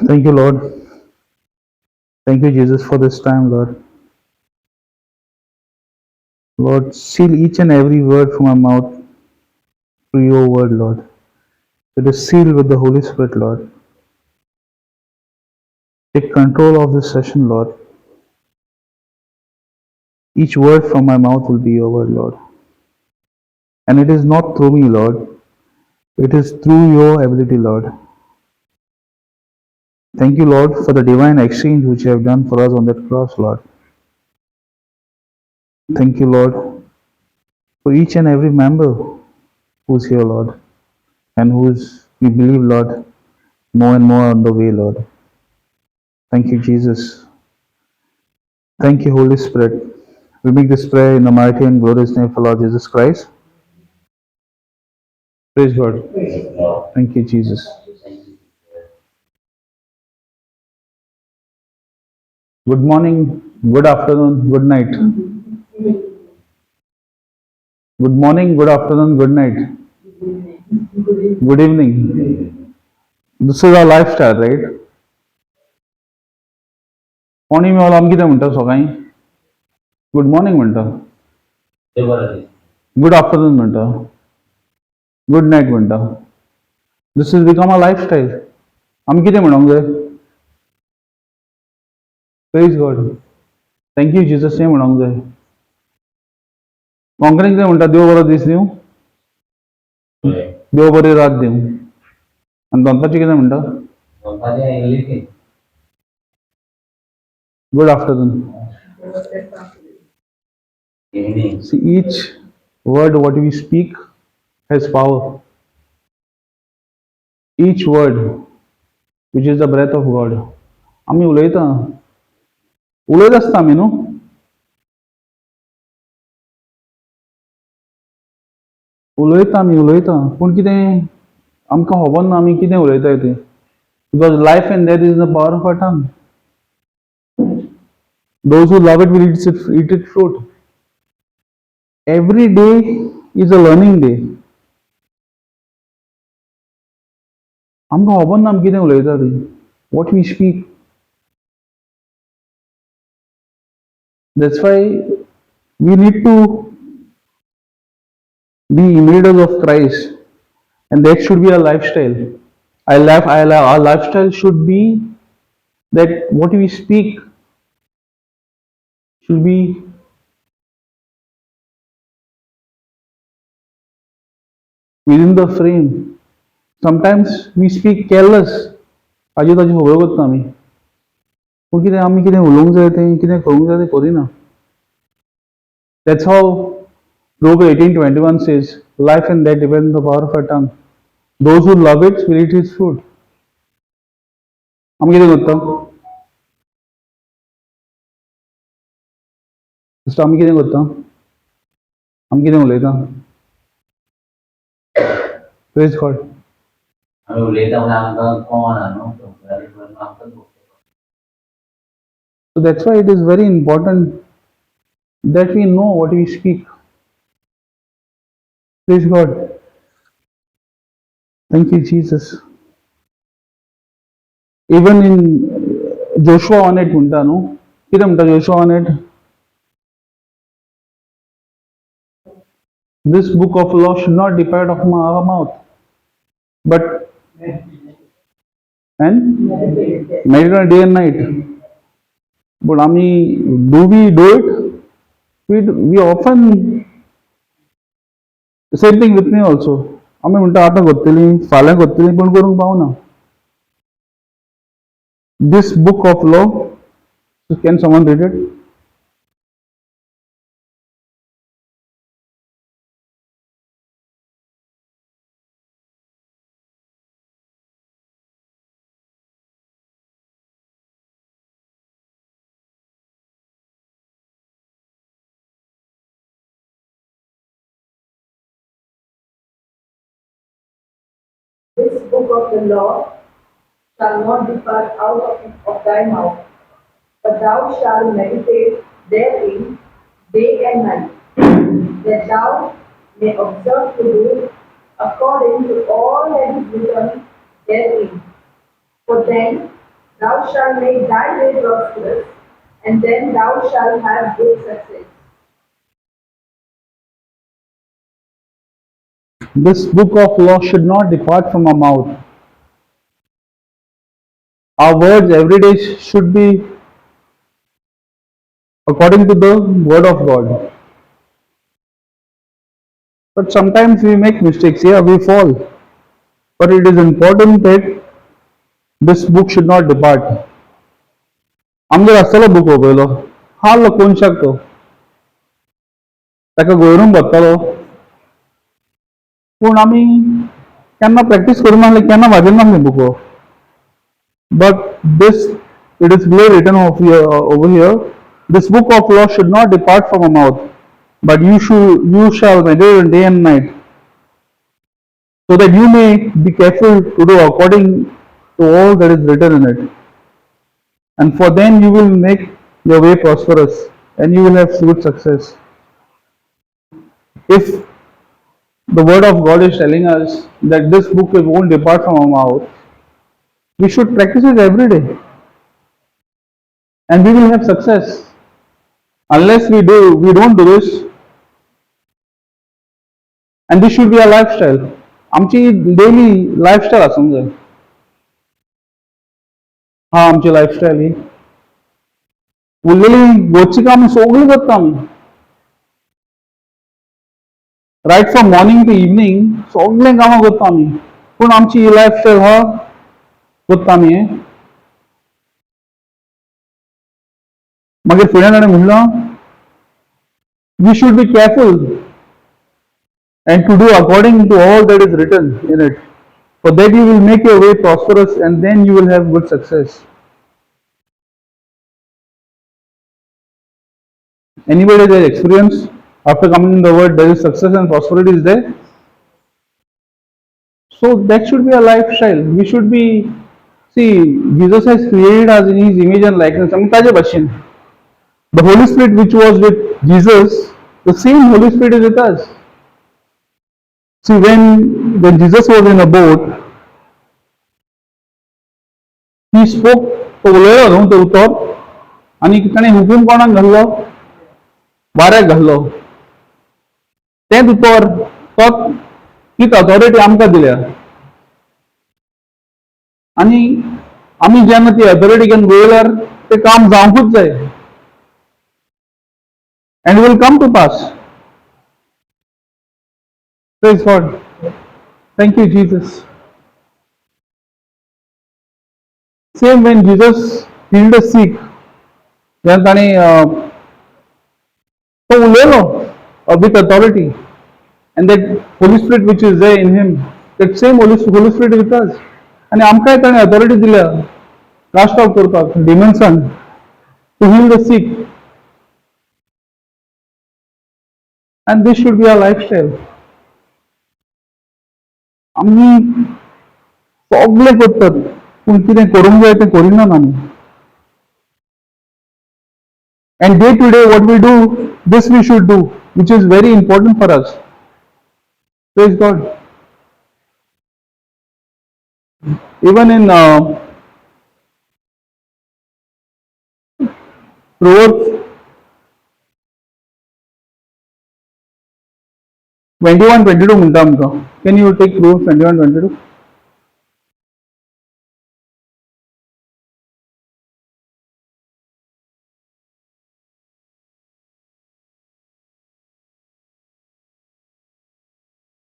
Thank you, Lord. Thank you, Jesus, for this time, Lord. Lord, seal each and every word from my mouth through your word, Lord. It is sealed with the Holy Spirit, Lord. Take control of this session, Lord. Each word from my mouth will be your word, Lord. And it is not through me, Lord. It is through your ability, Lord. Thank you, Lord, for the divine exchange which you have done for us on that cross, Lord. Thank you, Lord, for each and every member who's here, Lord, and who's, we believe, Lord, more and more on the way, Lord. Thank you, Jesus. Thank you, Holy Spirit. We make this prayer in the mighty and glorious name of our Lord Jesus Christ. Praise God. Thank you, Jesus. Good morning, good afternoon, good night. Good morning, good afternoon, good night. Good evening. This is our lifestyle, right? कोणी मेवलो आमी कितें म्हणटा सकाळीं? Good morning म्हणटा, good afternoon म्हणटा, good night म्हणटा. This is become a lifestyle. आमी कितें म्हणोंक जाय? Praise God, thank you Jesus हें म्हणोंक जाय. कोंकणीक कितें म्हणटा? देव बरो दीस दिवं, देव बरी रात दिवं. आनी दनपारचें कितें म्हणटा? Good afternoon. See, each word what we speak has power. Each word, which is the breath of God. आमी उलयता, उलयत आसता आमी न्हू. उलयता आमी, उलयता, पूण कितें आमकां खबर ना आमी कितें उलयताय तें. Because life and death is the power of our tongue. Those who love it will eat it fruit. Every day is a learning day. आमकां खबर ना आमी कितें उलयता तें. What we speak. That's why we need to be imitators of Christ, and that should be our lifestyle. Our lifestyle should be that what we speak should be within the frame. Sometimes we speak careless. ताज्यो ताज्यो खबरो करता आमी, पूण कितें आमी कितें उलोवंक जाय तें, कितें करूंक जाय तें करिना. That's how Proverbs 18:21 says, life and death depend on the power of our tongue. Those who love it will eat its fruit. आमी कितें करता? सिस्टर, आमी कितें करता? आमी कितें उलयता? Praise God. आमी उलयता म्हणल्यार आमकां कळना न्हू, आमकां. So that's why it is very important that we know what we speak. Praise God. Thank you, Jesus. Even in Joshua 1:8 म्हणटा न्हू, कितें म्हणटा Joshua 1:8? This book of law should not depart of our mouth, but and meditate day and night. But आमी, do we do it? We often, same thing with me also. आमी म्हणटा आतां करतली, फाल्यां करतली, पूण करूंक पावना. This book of law, can someone read it? This book of the law shall not depart out of thy mouth, but thou shalt meditate therein day and night, that thou may observe to do according to all that is written therein. For then thou shalt make thy way prosperous, and then thou shalt have good success. This book of law should not depart from our mouth. Our words every day should be according to the word of God. But sometimes we make mistakes, yeah, we fall. But it is important that this book should not depart. आमगेर आसतलो book हो पयलो हाडलो कोनशाक तो ताका गोयरून भरतालो, पूण आमी केन्ना प्रॅक्टीस करूं नासले, केन्ना वाजयनासले book. But this, it is clear written of over here, this book of law should not depart from our mouth, but you shall meditate day and night, so that you may be careful to do according to all that is written in it. And for then you will make your way prosperous and you will have good success. If the word of God is telling us that this book won't depart from our mouth, we should practice it every day and we will have success. Unless we don't do this, and this should be our lifestyle. आमची daily lifestyle आसूंक जाय. हा, आमची lifestyle ही उरलेली घरची कामां सगळीं करता आमी, right from morning to evening सगळीं कामां करता आमी, पूण आमची ही लायफस्टायल हा करता आमी हें. मागीर फुडें ताणें म्हणलां, we should be careful and to do according to all that is written in it, for that you will make your way prosperous and then you will have good success. Anybody there experience after coming in the word there is success and prosperity is there? So that should be a lifestyle. We should be, see, Jesus has created us in his image and likeness. आमी ताजे भाशेन. The Holy Spirit which was with Jesus, the same Holy Spirit is with us. See, when Jesus was in a boat, he spoke, तो उलयलो न्हू ते उतर आनी ताणें हुकूम कोणाक घाल्लो? वाऱ्याक घाल्लो. तेंच उतर, तोच तीच अथॉरिटी आमकां दिल्या आनी आमी जेन्ना ती अथॉरिटी घेवन वयल्यार तें काम जावंकूच जाय and will come to pass. Praise God. Thank you, Jesus. Same when Jesus healed the sick, जेन्ना ताणें तो उलयलो with authority, and that Holy Spirit which is there in him, that same Holy Spirit is with us. आनी आमकांय ताणें authority दिल्या caste out करपाक डिमन्सान, to heal the sick, and this should be our lifestyle. आमी सगळें करतात पूण कितें करूंक जाय तें करिनात आमी. And day to day what we do, this we should do, which is very important for us. Praise God. Even in Proverbs 21:22 म्हणटा आमकां. Can you take Proverbs 21:22?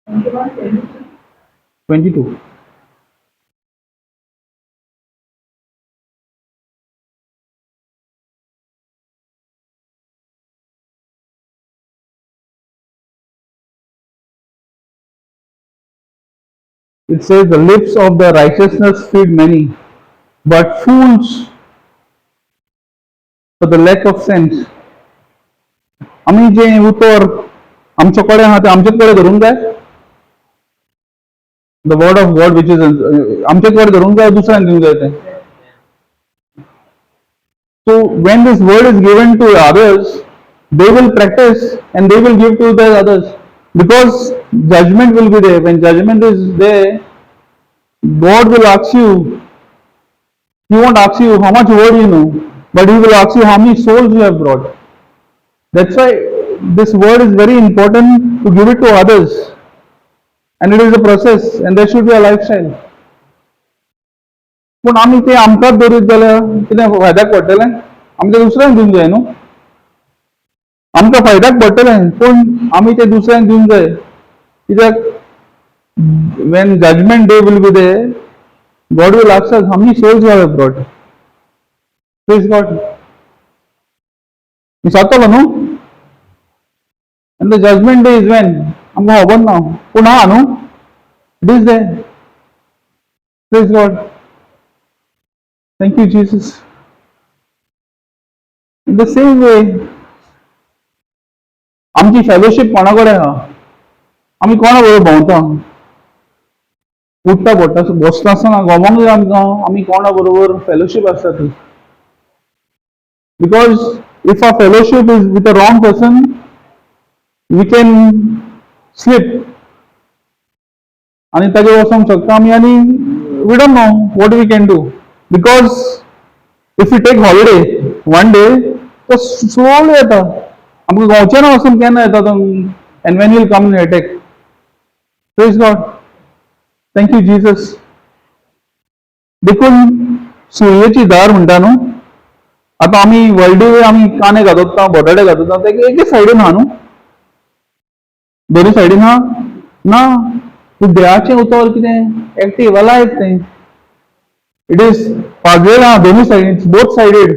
21:22. 22. It says, the lips of the righteousness feed many, but fools for the lack of sense. आमी जें उतर आमचे कडेन आहा तें आमचेच कडेन धरूंक जाय. The word of God which is आमचेच कडेन धरूंक जाय, दुसऱ्यांक दिवंक जाय तें. So when this word is given to others, they will practice and they will give to the others, because judgment will be there. When judgment is there, God will ask you, He won't ask you how much word you know, but he will ask you how many souls you have brought. That's why this word is very important to give it to others. And it is a process and there should be a lifestyle. पूण आमी ते आमकांच दवरीत जाल्यार कितें फायद्याक पडटलें? आमी ते दुसऱ्यांक दिवंक जाय न्हू. आमकां फायद्याक पडटलें, पूण आमी ते दुसऱ्यांक दिवंक जाय, कित्याक when judgment day will be there, God will ask us how many souls you have brought. Praise God. विचारतलो न्हू. And the judgment day is when? आमकां खबर ना, पूण आहा न्हू, it is there. Praise God. Thank you, Jesus. In the same way, आमची fellowship कोणा कडेन आहा? आमी कोणा बरोबर भोंवता, उठ्ठा पडटा, बसता आसतना गमोंक जाय आमकां आमी कोणा बरोबर फेलोशीप आसता ती, because if our fellowship is with a wrong person, we can slip आनी ताजेर वचोंक शकता आमी आनी we don't know what we can do, because if you take holiday one day, तो स्लोली येता. आमकां गांवचें ना वचून केन्ना येता तो and when will come in attack. Praise God. Thank you, Jesus. देखून सुरयेची धार म्हणटा न्हू. आतां आमी वर्ल्डी आमी कांदे घालता, बटाटे घालता, ते एके सायडीन आहा न्हू, दोनी सायडीन आहा ना. पूण देवाचें उतर कितें एक्टीव, अलायव तें. It is पाजलेलें आहा दोनी सायडीन, both sided,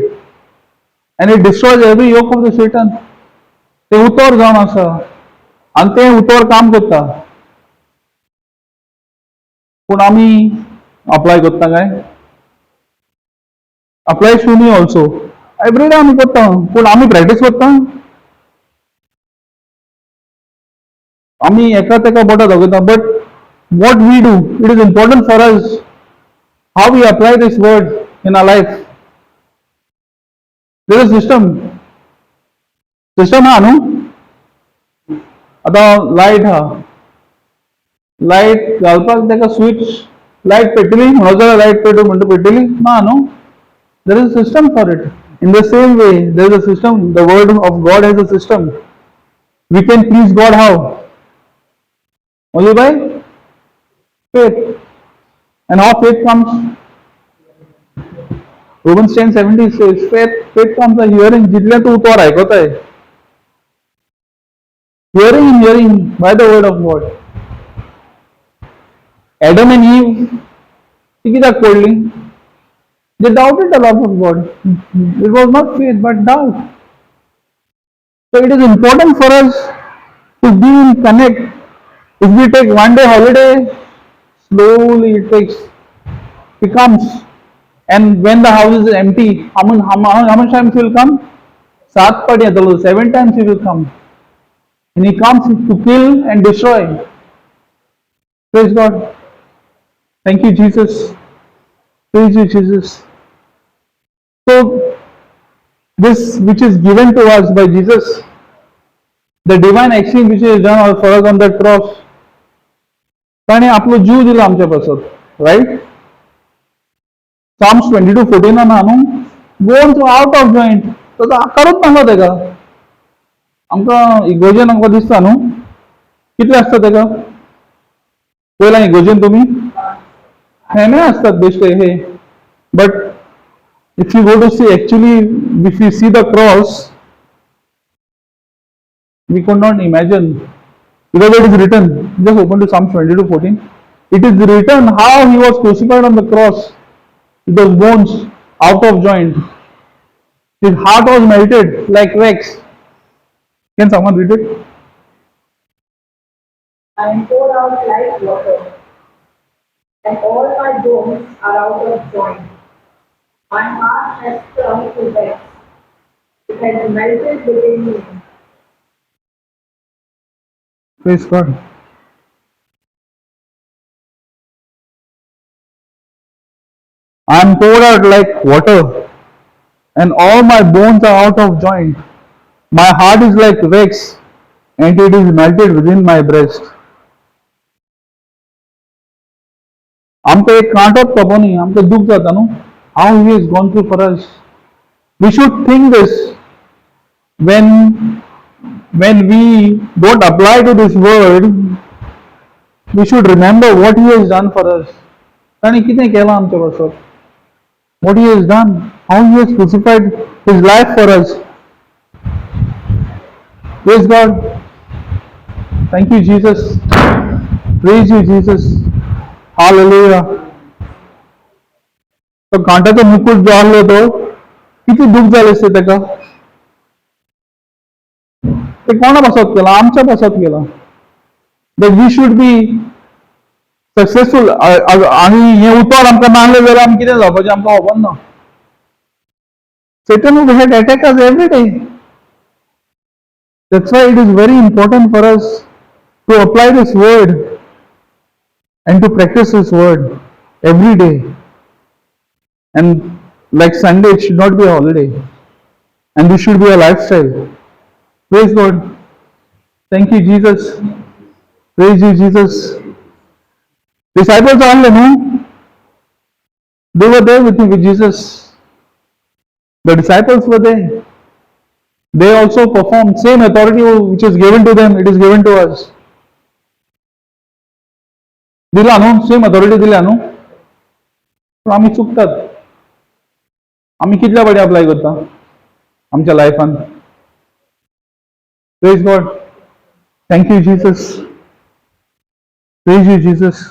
and it destroys every yoke of the Satan. तें उतर जावन आसा आनी तें उतर काम करता. पूण आमी अप्लाय करता काय? Apply to me also. Every day आमी करता, पूण आमी प्रॅक्टीस करता? आमी एका तेका बोटां दाखयता, but what we do, it is important for us how we apply this word in our life. There is system. System आहा न्हू. आतां लायट आहा, लायट घालपाक ताका स्विच, लायट पेटली म्हणत जाल्यार लायट पेटू म्हणटा पेटली ना न्हू. There is a system for it. In the same way, there is a system. The word of God has a system. We can please God how? Only by faith. And how faith comes? Romans 10:17 says, faith comes by hearing. जितलें तूं उतर आयकताय. Hearing and hearing by the word of God. Adam and Eve, ती कित्याक पडली? They doubted the love of God. It was not faith but doubt. So it is important for us to be in connect. If we take one day holiday, slowly it takes, it comes. And when the house is empty, how much times he will come? सात पाटी येतलो, seven times he will come. And he comes to kill and destroy. Praise God. Thank you, Jesus. Praise you, Jesus. So, this which is given to us by Jesus, the divine exchange which is done for us on that cross, ताणें आपलो जीव दिलो आमच्या पासत, right? Psalms 22:14 ना न्हू, bones out of joint, ताचो आकारूच नासलो तेका. आमकां इगोजेन आमकां दिसता न्हू, कितले आसता तेका? पयला इगोजेन तुमी हेमे आसतात बेश्टे हे, but if you go to see, actually, if you see the cross, we could not imagine, because it is written. Just open to Psalm 22:14. It is written how he was crucified on the cross with those bones out of joint. His heart was melted like wax. Can someone read it? I am poured out like water, and all my bones are out of joint. My heart has turned to wax. It has melted within me. Praise God. I am poured out like water, and all my bones are out of joint. My heart is like wax, and it is melted within my breast. आमकां एक कांटोच तोपो न्ही, आमकां दूख जाता न्हू. How he has gone through for us. We should think this when we don't apply to this word. We should remember what he has done for us. ताणें कितें केलां आमच्या पासत, what he has done, how he has crucified his life for us. Praise God. Thank you, Jesus. Praise you, Jesus. Hallelujah. तो कांट्याचो मुकुट जो आहलो तो किती दुःख जालें आसतें ताका. ते कोणा पासत केला? आमच्या पासत केला, that we should be successful. आणि हें उतर आमकां नासलें जाल्यार आमी कितें जावपाचें आमकां खबर ना. Satan would have attack us every day. That's why it is very important for us to apply this word and to practice this word every day. And like Sunday, it should not be a holiday. And this should be a lifestyle. Praise God. Thank you, Jesus. Praise you, Jesus. Disciples are no? They were there with him, with Jesus. The disciples were there. They also performed same authority which is given to them, it is given to us. दिला न्हू same authority, दिल्या न्हू? पूण आमी चुकतात. आमी कितल्या फावटी अप्लाय करता आमच्या लायफान? Praise God. Thank you, Jesus. Praise you, Jesus.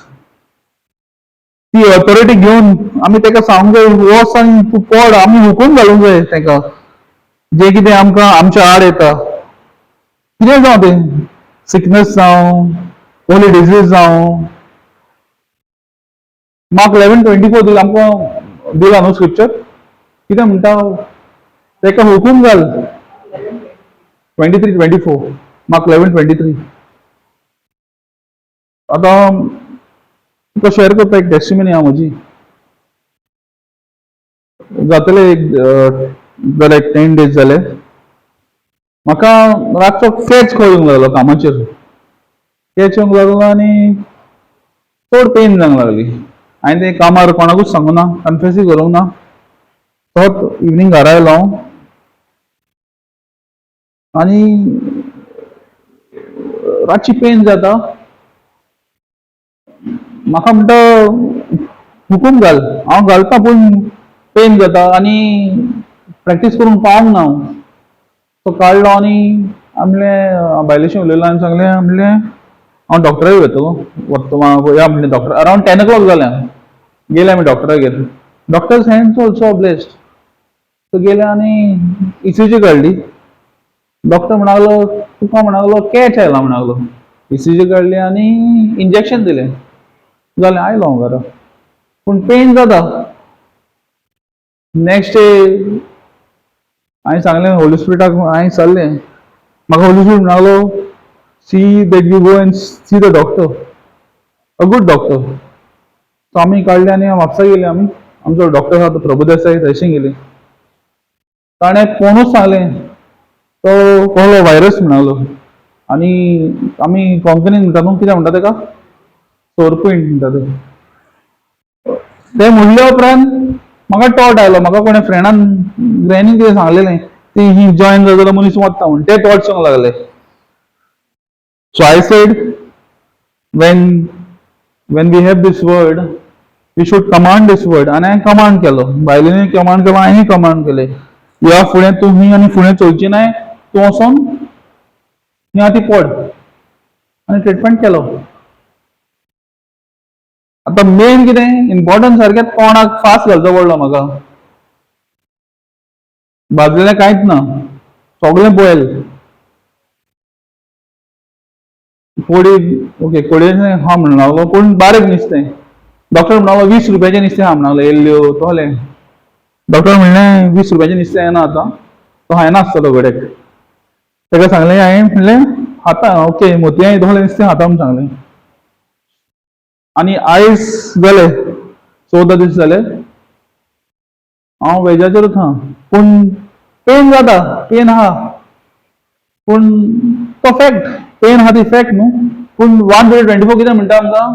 ती ऑथॉरिटी घेवन आमी ताका सांगूंक जाय, वच आनी तूं पड. आमी हुकूम घालूंक जाय ताका. जे कितें आमकां आमच्या आड येता, कितें जावं तें, सिकनस जावं, होली डिजीज जावं. मार्क 11:24 दिला आमकां, दिला न्हू स्क्रिप्चर? कितें म्हणटा? ताका हुकूम घाल. 23, 24, Mark 11:23. आतां तुका शेअर करता, एक टेस्टिमनी आहा म्हजी. जातले एक जाले, एक 10 डेज जाले. म्हाका रातचो कॅच येवंक लागलो कामाचेर. कॅच येवंक लागलो आनी चड पेन जावंक लागली. हांवें तें कामार कोणाकूच सांगूं ना, कन्फेसूय करूंक ना. तोच इवनींग घरा आयलो हांव आनी रातची पेन जाता म्हाका. म्हणटा, हुकूम घाल. हांव घालता, पूण पेन जाता आनी प्रॅक्टीस करूंक पावंक ना हांव. तो काडलो आनी म्हणलें, बायलेशी उलयलो आनी सांगलें, म्हणलें, हांव डॉक्टराक वयतलो, वता या म्हणलें. डॉक्टर अरावंड 10 ओ क्लॉक जालें. गेले आमी डॉक्टरागेर. Doctor's hands also blessed. तो गेले आनी इसीजी काडली. डॉक्टर म्हणालो, तुका म्हणालो कॅच आयला म्हणालो. इसीजी काडली आनी इंजेक्शन दिलें. जालें, आयलो हांव घरा, पूण पेन जाता. नेक्स्ट डे हांवें सांगलें होली स्पिरिटाक, हांवें विचारलें. म्हाका होली स्पिरिट म्हणालो, "See that you go and see the doctor, a good doctor." So आमी काडले आनी म्हापसा गेले आमी. आमचो डॉक्टर आसा तो प्रभुदेसाय, थंयशें गेले. ताणें पळोवनूच सांगलें, तो कसलो व्हायरस म्हणालो आनी आमी कोंकणीन म्हणटा न्हू, कितें म्हणटा तेका, सोरपीण म्हणटा ते. ते म्हणल्या उपरांत म्हाका टॉट आयलो. म्हाका कोणें फ्रेंडान, ग्रॅनीन कितें सांगलेलें, ती ही जॉयन जाता जाल्यार मनीस वता म्हण. ते टॉट्स येवंक लागले. So I said, when we have this word, we should command this word. आनी हांवें कमांड केलो, बायलेनूय कमांड केलो, हांवेंय कमांड केलें. ह्या फुडें तूं ही आनी फुडें चलची नाय. तूं वचोन ही आतां पड. आनी ट्रिटमेंट केलो. आतां मेन कितें इम्पॉर्टंट, सारकें तोंडाक फास घालचो पडलो म्हाका. भाजलेलें कांयच ना, सगळें बॉयल. कोडी, ओके, कोडयेचें हा म्हणून लागलो, पूण बारीक नुस्तें. डॉक्टर म्हणलो, 20 रुपयाचें नुस्तें हा म्हणलो, येल्ल्यो तोहलें. डॉक्टर म्हणलें, 20 रुपयाचें नुस्तें येना आतां, तो खायना आसतलो घोड्याक. ताका सांगलें हांवें, म्हणलें खाता, ओके, मोतयां तोहलें नुस्तें खाता म्हूण सांगलें. आनी आयज जाले 14 दीस जाले, हांव वेजाचेरूच आहा, पूण पेन जाता. पेन आहा, पूण तो फॅक्ट, पेन आहा ती फॅक्ट न्हू. पूण 1 24 कितें म्हणटा आमकां?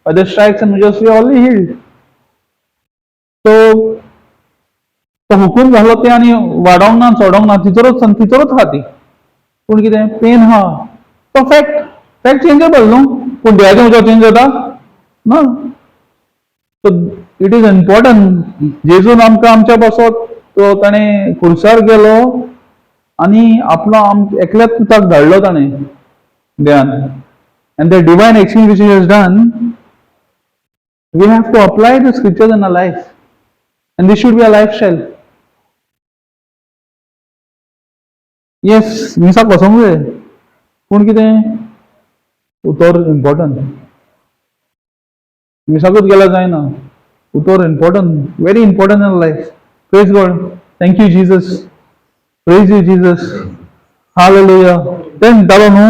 By the stripes and just we already healed. So तो हुकूम घालो ते आनी वाडोवंक ना, चडोवंक ना, तितूरच तितूरच आहा ती. पूण कितें पेन आहा तो फॅक्ट, फॅक्ट चेंजेबल न्हू, पूण देवाचें उतर चेंज जाता ना. So it is important. जेजून आमकां आमच्या पासत तो ताणें खुर्सार गेलो आनी आपलो आम एकल्याच पुताक धाडलो ताणें देवान. And the divine exchange which has done, we have to apply the scriptures in our life, and this should be a lifestyle. Yes, मिसाक वचोंक जाय, पूण कितें उतर इम्पॉर्टंट. मिसाकूच गेल्यार जायना, उतर important, very important in life. Praise God. Thank you, Jesus. Praise you, Jesus. Hallelujah. ते म्हणटालो न्हू,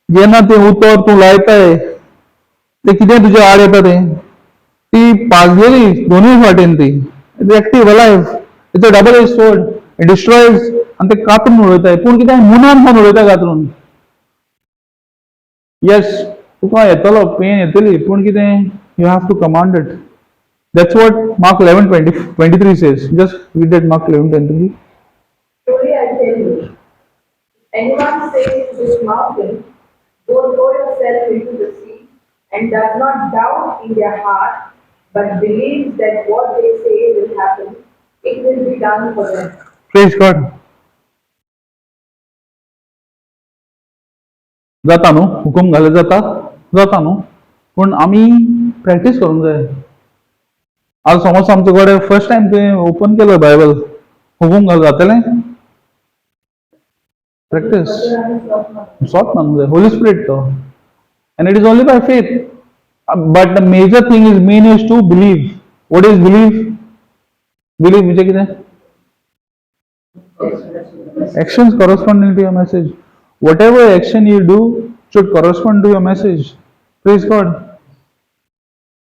जेन्ना तें उतर तूं लायताय ते कितें तुज्या आड येता, तें ती पाजलेली दोनूय वाटेन ती. It's active, alive. It's a double edge sword. It destroys. आनी ते कातरून उडयताय, पूण कितें मुनान पण उडयता कातरून. येस, तुका येतलो पेन येतली, पूण कितें you have to command it. That's what Mark 11:23 says. Just read that, Mark 11:23. Truly I tell you, if anyone says to this mountain, "Go throw yourself into the sea," and does not doubt in their heart, but believes that what they say will happen, it will be done for them. Praise God. जाता न्हू, हुकूम घाले जाता, जाता न्हू, पूण आमी practice करूंक जाय. आज समज आमचे कडेन फर्स्ट टायम तुवें ओपन केलो बायबल, हुकूम घाल जातलें? प्रॅक्टीस स्वत मानूंक जाय, होली स्पिरिट तो, and it is only by faith. But the major thing is, main is to believe. What is believe? Believe म्हणजे कितें? Actions corresponding to your message. Whatever action you do should correspond to your message. Praise God.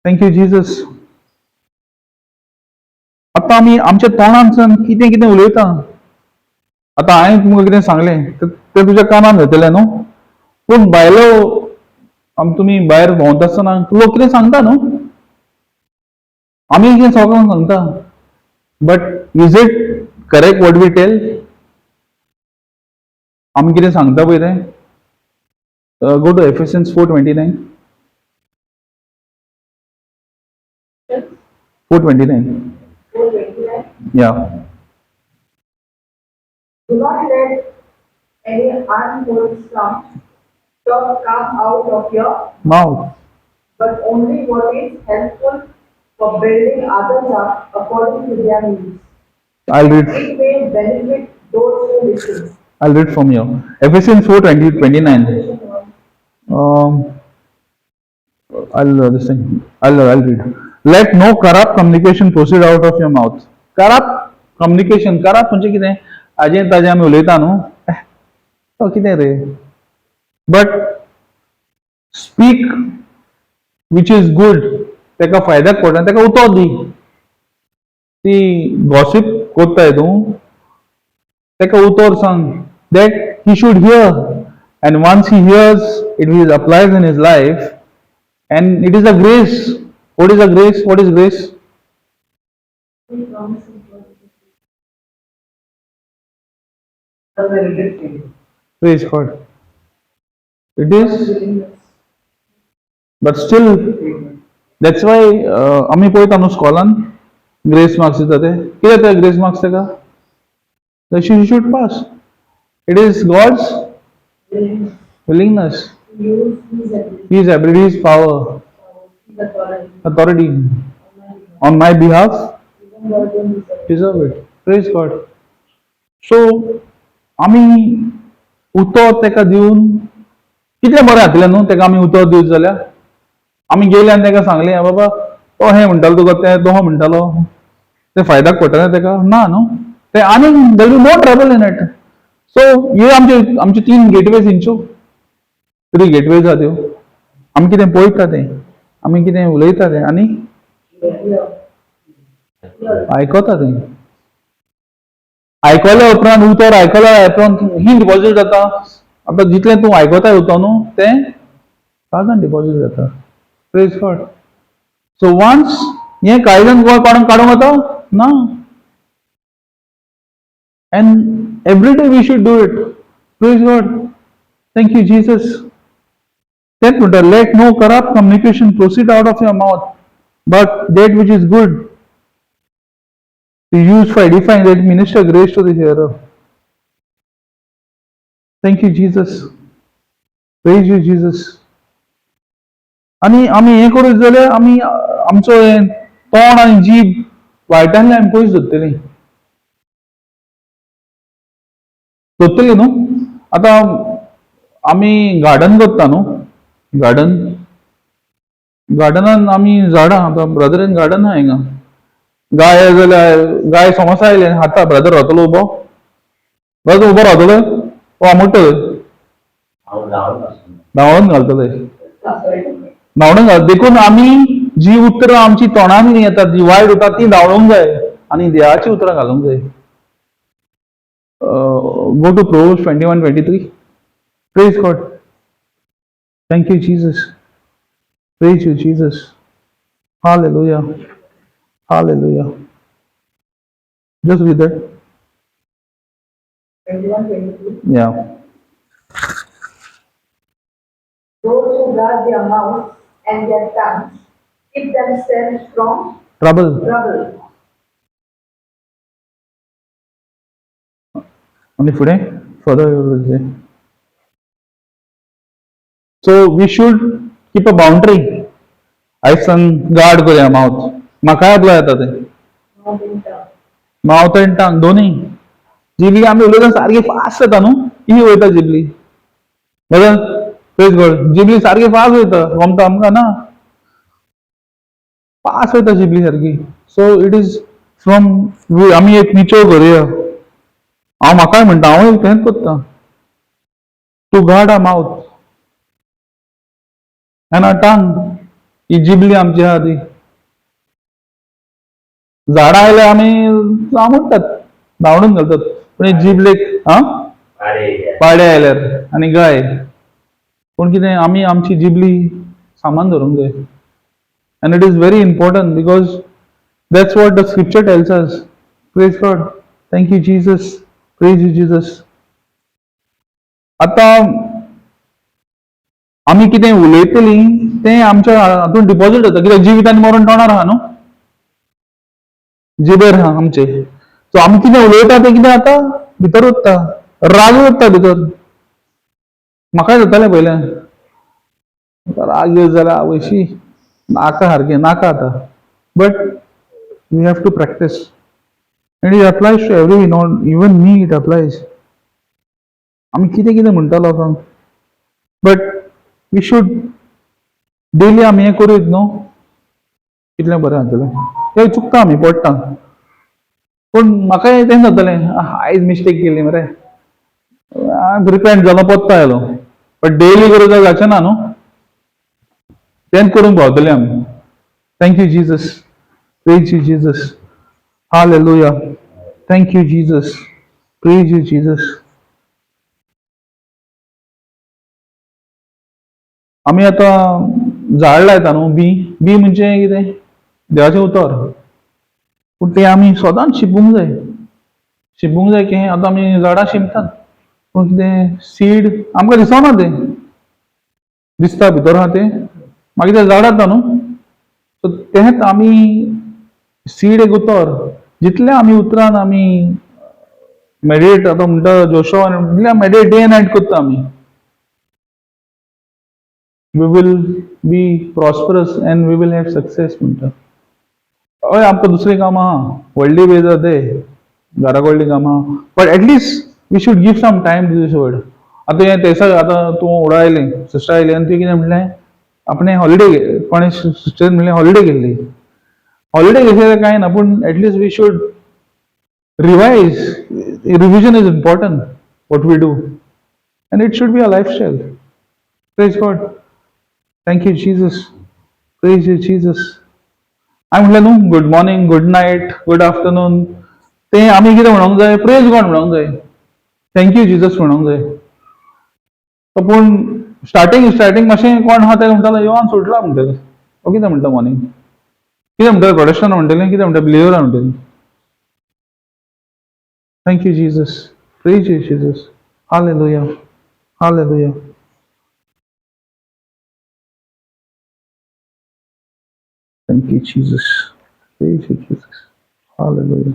Thank you, Jesus. आतां आमी आमच्या तोंडांतल्यान कितें कितें उलयता. आतां हांवें तुमकां कितें सांगलें तें तुज्या कानान येतलें न्हू, पूण भायलो आम तुमी भायर भोंवता आसतना लोक कितें सांगता न्हू, आमी कितें सगळ्यांक सांगता, but is it correct what we tell? आमी कितें सांगता पळय तें. Go to Ephesians 4:29. 4:29. 4:29. Yeah. Do not let any unwholesome talk come out of your mouth, but only what is helpful for building others up according to their needs. I'll read. It may benefit those who listen. I'll read from here. Ephesians 4:20 29. I'll this thing. I'll read. Let no corrupt communication proceed out of your mouth. Corrupt communication. Corrupt म्हणजे कितें? आजें ताजें आमी उलयता न्हू, तो कितें रे? But speak which is good. ताका फायद्याक पडटा ताका उतर दी. ती गॉसिप कोत्ताय तूं, ताका उतर सांग that he should hear, and once he hears it, is applies in his life, and it is a grace. What is a grace? What is grace? Promise. Praise God. It is, but still, that's why आमी पळयता न्हू स्कॉलान grace marks दिता ते. कितें ते grace marks ताका? She should pass. It is God's willingness, Use his ability, his ability, his power, his authority authority on my behalf, even though I don't deserve it. Deserve it. Praise God. So आमी उतर ताका दिवन कितलें बरें जातलें न्हू. ताका आमी उतर दिवत जाल्यार, आमी गेले आनी ताका सांगलें, बाबा तो हें म्हणटालो तुका, तें तो म्हणटालो, तें फायद्याक पडटलें ताका? ना न्हू, तें आनीक there be more trouble in it. So हे आमचे आमचे तीन गेटवेज हिंच्यो, थ्री गेटवेज आहा त्यो. आमी कितें पळयता तें, आमी कितें उलयता तें आनी आयकता तें. आयकल्या उपरांत, उतर आयकल्या उपरांत ही डिपॉझीट जाता. आतां जितलें तूं आयकताय उतर न्हू, तें काळजान डिपॉझीट जाता. Praise God. So once हें काळजान गोंय काडून काडूंक वता ना. And every day we should do it. Praise God. Thank you, Jesus. तेच म्हणटा, let no corrupt communication proceed out of your mouth, but that which is good to use for edifying, that minister grace to the hearer. Thank you, Jesus. Praise you, Jesus. आनी आमी हें करूं जाल्यार आमी आमचो हें तोंड आनी जीब वायटांतल्यान आमी पयस दवरतलीं, दवरतलीं न्हू. आतां आमी गार्डन करता न्हू, गार्डन, गार्डनान आमी झाडां, आतां ब्रदरीन गार्डन आहा हिंगा. गाय जाल्यार गाय समोसा आयले खाता, ब्रदर रावतलो उबो? ब्रदर उबो रावतलो? ओ आमुडटलो. हांव धांवत आसलो. धांवोन घालतले, धांवडून घाल. देखून आमी जी उतरां आमची तोंडांनी येतात, जी वायट उतरां, ती धांवडूंक जाय आनी देवाची उतरां घालूंक जाय. Go to Proverbs 21:23. Praise God. Thank you, Jesus. Praise you, Jesus. Hallelujah. Hallelujah. Just read that. 21:23. Yeah. Those who guard their mouths and their tongues keep themselves from trouble. Trouble. आनी फुडें further. So we should keep a boundary. आयज सान guard करुया मावथ. म्हाकाय apply जाता तें. Mouth and tongue. Mouth and tongue दोनूय. जिबली आमी उलयता सारकी फास्ट जाता न्हू, ही वयता जिबली. बरोबर? प्रेज गॉड. जिबली सारकी फास्ट वयता, गमता आमकां ना, फास्ट वयता जिबली सारकी. सो it is from आमी एक निचो करुया. हांव म्हाकाय म्हणटा, हांव तेंच करता, to guard our mouth and our tongue. ही जिबली आमची आहा ती, झाडां आयल्यार आमी आमुडटात, धांवडून घालतात, पूण ही जिबलेक हा पाडे. पाडे आयल्यार आनी गाय. पूण कितें, आमी आमची जिबली सामान धरूंक जाय. And it is very important because that's what the scripture tells us. Praise God. Thank you, Jesus. Praise you, Jesus. आतां आमी कितें उलयतलीं तें आमच्या हातून डिपॉझिट जाता, कित्याक जिवीत आनी मरण तोंडार आहा न्हू, जिबेर आहा आमचे. सो आमी कितें उलयता तें कितें जाता, भितर उरता, राग उरता भितर. म्हाकाय जातालें पयलें, राग येत जाल्यार आवयशी, नाका सारकें, नाका आतां. But we have to practice, and it applies to every, not even me, it applies. आमी कितें कितें म्हणटा लोकांक, बट we should daily आमी हें करूत न्हू, कितलें बरें जातलें. तें चुकता, आमी पडटा, पूण म्हाकाय तें जातलें, आयज मिस्टेक केली मरे, रिपेंट जालो, परतो आयलो. बट डेली करूं जाल्यार जाचें ना न्हू, तेंच करूंक पावतले आमी. Thank you, Jesus. Praise you, Jesus. Hallelujah. Thank you, Jesus. Praise you, Jesus. आमी आतां झाड लायता न्हू, बी. बी म्हणजे कितें? देवाचें उतर. पूण तें आमी सदांच शिंपूंक जाय, शिंपूंक जाय की आतां आमी झाडां शिंपतात, पूण कितें, सीड आमकां दिसना, तें दिसता भितर आहा तें, मागीर तें झाड जाता न्हू. सो तेंच आमी सीड एक उतर, जितलें आमी उतरान आमी मेडिटेट, आतां म्हणटा जोशो, जितलें मेडिटेट डे नायट करता आमी, we will be prosperous and we will have success म्हणटा. हय, आमकां दुसरीं कामां आहा, व्हडली बेज ते घरा कडलीं कामां, but at least we should give some time to this word. आतां हें तेसा, आतां तूं उडा आयलें, सिस्टर आयली आनी तुवें कितें म्हणलें, आपणें हॉलिडे, कोणें सिस्टरीन म्हणलें हॉलिडे घेतली. हॉलिडे घेतली जाल्यार कांय ना, पूण at least we should revise. Revision is important, what we do, and it should be a lifestyle. Praise God. Thank you, Jesus. Praise you, Jesus. हांवें म्हणलें न्हू, good morning, good night, good afternoon, तें आमी कितें म्हणोंक जाय? प्रेज गॉड म्हणोंक जाय, thank you Jesus म्हणोंक जाय. पूण स्टार्टींग स्टार्टींग मातशें कोण आहा तें म्हणटालो, योवन सुटला म्हणटलें. हो कितें म्हणटा मॉर्निंग, कितें म्हणटलें, प्रोटेस्टंट म्हणटलें, कितें म्हणटा, बिलिवर म्हणटलें. Thank you Jesus. Praise you Jesus. Hallelujah. Hallelujah. Thank you Jesus. Praise you Jesus. Hallelujah.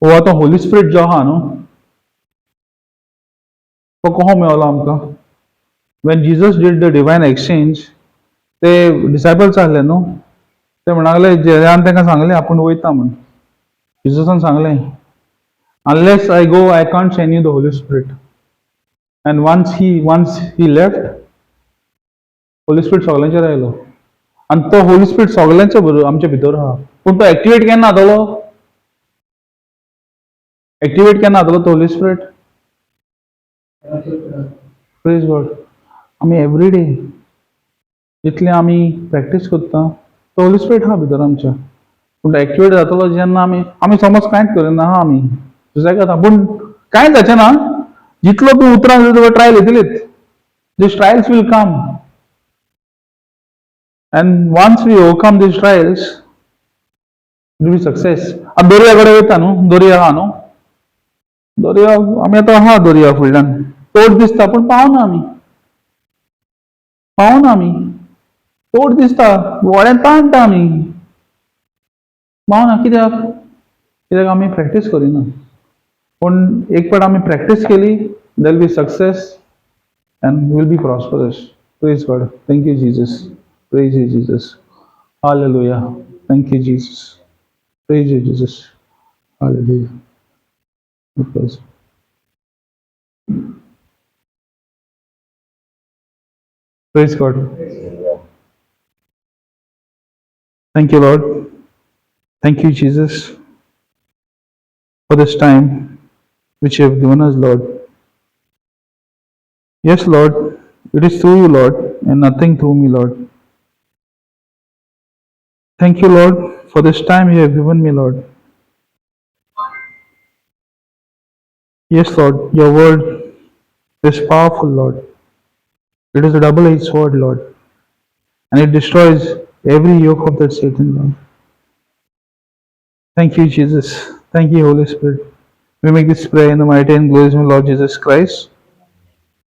हो आतां होली स्पिरिट जो आहा न्हू, तो कसो मेवलो आमकां? When Jesus did the divine exchange, ते डिसायपल्स आहले न्हू, ते म्हणा लागले, जेजान तांकां सांगलें आपूण वयता म्हूण. जिजसान सांगलें, unless I go, I can't send you the Holy Spirit. And once he left, Holy Spirit सगळ्यांचेर आयलो आनी तो होली स्पिरिट सगळ्यांच्या बरोबर आमच्या भितर आहा. पूण तो एक्टिवेट केन्ना जातलो? एक्टिवेट केन्ना जातलो तो होली स्पिरिट? प्रेज गॉड. आमी एवरीडे जितले आमी प्रॅक्टीस करता, तो होली स्पिरिट आहा भितर आमच्या. पूण एक्टिवेट जातलो जेन्ना आमी समज कांयच करिना आहा, आमी सुसेगाद जाता. पूण कांयच जाचें ना. जितलो तूं उतरां तुका trial येतलीच. These trials will come, and once we overcome these trials, it will be success. आतां दर्या कडेन वयता न्हू, दर्या आहा न्हू, दर्या आमी आतां आहा दर्या फुडल्यान तोट दिसता, पूण पावना आमी, पावना आमी. तोट दिसता, व्हडें ताणटा आमी, पावना. कित्याक? कित्याक आमी प्रॅक्टीस करिना. पूण एक फावट आमी प्रॅक्टीस केली, there'll be success and will be prosperous. Praise God. Thank you Jesus. Praise you Jesus. Hallelujah. Thank you Jesus. Praise you Jesus. Hallelujah. Praise. Praise God. Thank you, Lord. Thank you, Jesus, for this time which you have given us, Lord. Yes, Lord, it is through you, Lord, and nothing through me, Lord. Thank you, Lord, for this time you have given me, Lord. Yes, Lord, your word is powerful, Lord. It is a double edged sword, Lord, and it destroys every yoke of that Satan, Lord. Thank you, Jesus. Thank you, Holy Spirit. We make this prayer in the mighty and glorious name of Lord Jesus Christ.